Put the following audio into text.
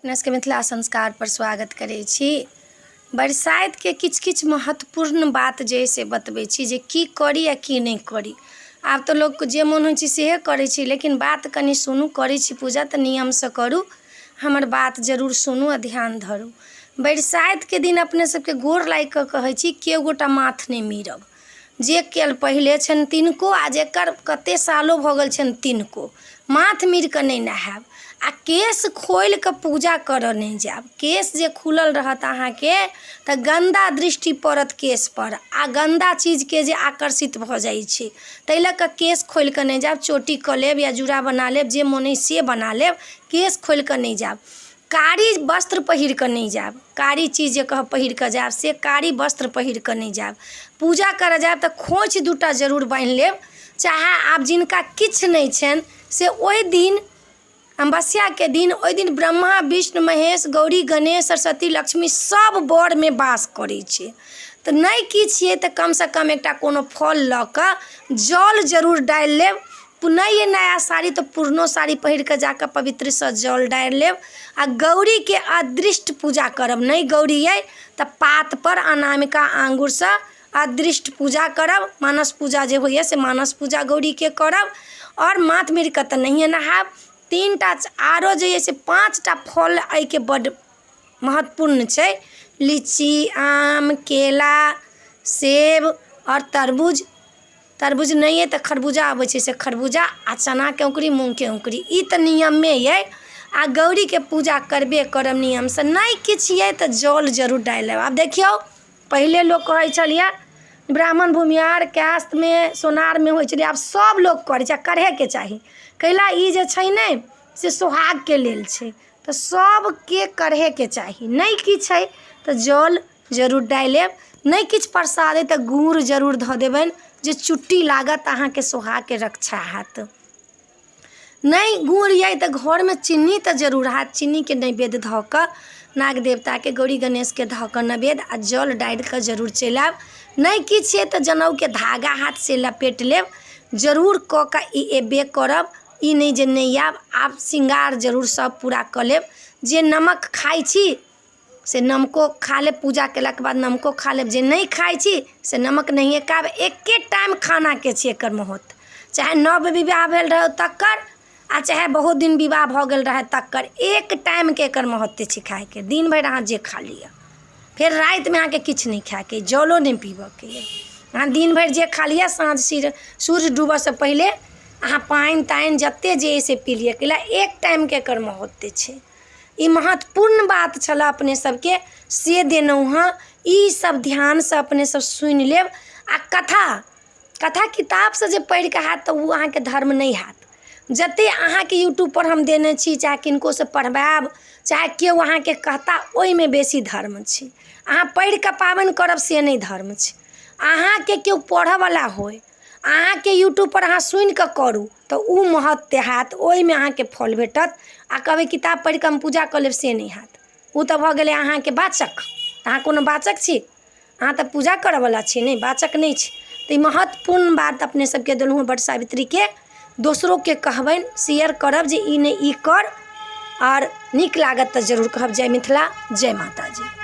अपना सबके मिथिला संस्कारपर स्वागत करै छी। बरसाइतके किछु किछु महत्वपूर्ण बात जे अइ से बतबै छी जे की करी आओर की नहि करी। आब तऽ लोकके जे मोन होइ छै सएह करै छै, लेकिन बात कनि सुनू। करै छी पूजा तऽ नियमसँ करू, हमर बात जरूर सुनू आओर ध्यान धरू। बरसाइतके दिन अपने सबके गोर लागिकऽ कहै छी, केओ गोटा माथ नहि मीरब। जे कयल पहिले छनि तिनको आ जकर कतेक सालो भऽ गेल छनि तिनको माथ मीर कऽ नहि नहायब आ केश खोलि कऽ पूजा करय नहि जायब। केश जे खुलल रहत अहाँके तऽ गन्दा दृष्टि पड़त केशपर आ गन्दा चीजके जे आकर्षित भऽ जाइ छै, ताहि लऽ कऽ केश खोलि कऽ नहि जायब। चोटी कऽ लेब या जूड़ा बना लेब, जे मोन अइ से बना लेब, केश खोलि कऽ नहि जायब। कारी वस्त्र पहिर कऽ नहि जायब। कारी चीज जे कहब पहिर कऽ जायब से कारी वस्त्र पहिर कऽ नहि जायब। पूजा करऽ जायब तऽ खोँइछ 2 टा जरूर बान्हि लेब। चाहे आब जिनका किछु नहि छनि से ओहि दिन अमावस्याके दिन, ओहि दिन ब्रह्मा विष्णु महेश गौरी गणेश सरस्वती लक्ष्मी सब बरमे वास करै छै। तऽ नहि किछु अइ तऽ कमसँ कम एकटा कोनो फल लऽ कऽ जल जरूर डालि लेब। नहि अइ नया साड़ी तऽ पुरनो साड़ी पहिर कऽ जा कऽ पवित्रसँ जल डारि लेब आ गौरीके अदृष्ट पूजा करब। नहि गौरी अइ तऽ पातपर अनामिका आङ्गुरसँ अदृष्ट पूजा करब। मानस पूजा जे होइए से मानस पूजा गौरीके करब आओर माथ मीर कऽ तऽ नहिए नहायब। 3 टा आरो जे अइ से 5 टा फल एहिके बड्ड महत्वपूर्ण छै: लीची, आम, केला, सेब आओर तरबूज। तरबूज नहि अइ तऽ खरबूजा अबै छै, से खरबूजा आ चनाके औङ्कुरी, मूँगके औङ्कुरी, ई तऽ नियमे अइ। आ गौरीके पूजा करबे करब नियमसँ। नहि किछु अइ तऽ जल जरूर डालि लेब। आब देखियौ, पहिले लोक कहै छलियै ब्राह्मण भूमिहार कास्टमे सोनारमे होइ छलै, आब सभ लोक करै छै आ करहेके चाही। कैला ई जे छै ने से सोहागके लेल छै, तऽ सभके करहेके चाही। नहि किछु अइ तऽ जल जरूर डालि लेब। नहि किछु प्रसाद अइ तऽ गुड़ जरूर धऽ देबनि जे चुट्टी लागत, अहाँके सोहागके रक्षा हैत। नहि गुड़ अइ तऽ घरमे चिन्नी तऽ जरूर हैत। चिन्नीके नैवेद्य धऽ कऽ नाग देवताके, गौरी गणेशके धऽ कऽ नैवेद्य आ जल डालि कऽ जरूर चलि आयब। नहि किछु अइ तऽ जनउके धागा हैत, से लपेट लेब। जरूर कऽ कऽ ई अयबे करब, ई नहि जे नहि आयब। आब श्रृंगार जरूर सब पूरा कऽ लेब। जे नमक खाइ छी से नमको खा लेब। पूजा कयलाके बाद नमको खा लेब। जे नहि खाइ छी से नमक नहिए खायब। एक्के टाइम खानाके छै एकर महत्व, चाहे नव विवाह भेल रहै तकर आ चाहे बहुत दिन विवाह भऽ गेल रहै तकर, एक टाइमके एकर महत्व छै खायके। दिन भरि अहाँ जे खा लिअ, फेर रातिमे अहाँके किछु नहि खायके अइ, जलो नहि पीबऽके अइ। अहाँ दिन भरि जे खा लिअ, साँझ सूर्य डूबऽसँ पहिले अहाँ पानि तानि जते जे अइ से पी लिअ। कैला एक टाइमके एकर महत्व छै। ई महत्वपूर्ण बात छलऽ अपने सबके, से देलहुँ हँ। ई सब ध्यानसँ अपने सब सुनि लेब। आ कथा कथा किताबसँ जे पढ़िकऽ हैत तऽ ओ अहाँके धर्म नहि हैत। जते अहाँके यूट्यूबपर हम देने छी, चाहे किनकोसँ पढ़बायब, चाहे केओ अहाँके कहता, ओहिमे बेसी धर्म छै। अहाँ पढ़िकऽ पाबनि करब से नहि धर्म छै। अहाँके केओ पढ़ऽवला होइ, अहाँके यूट्यूबपर अहाँ सुनिकऽ करू तऽ ओ महत्व हैत, ओहिमे अहाँके फल भेटत। आ कहबै किताब पढ़ि कऽ हम पूजा कऽ लेब, से नहि हैत। ओ तऽ भऽ गेलै अहाँके वाचक। अहाँ कोनो वाचक छी? अहाँ तऽ पूजा करऽवला छी ने, वाचक नहि छी। तऽ ई महत्वपूर्ण बात अपने सबके देलहुँ हँ वट सावित्रीके। दोसरोके कहबनि, शेयर करब जे ई नहि ई कर। आओर नीक लागत तऽ जरूर कहब जय मिथिला, जय माताजी।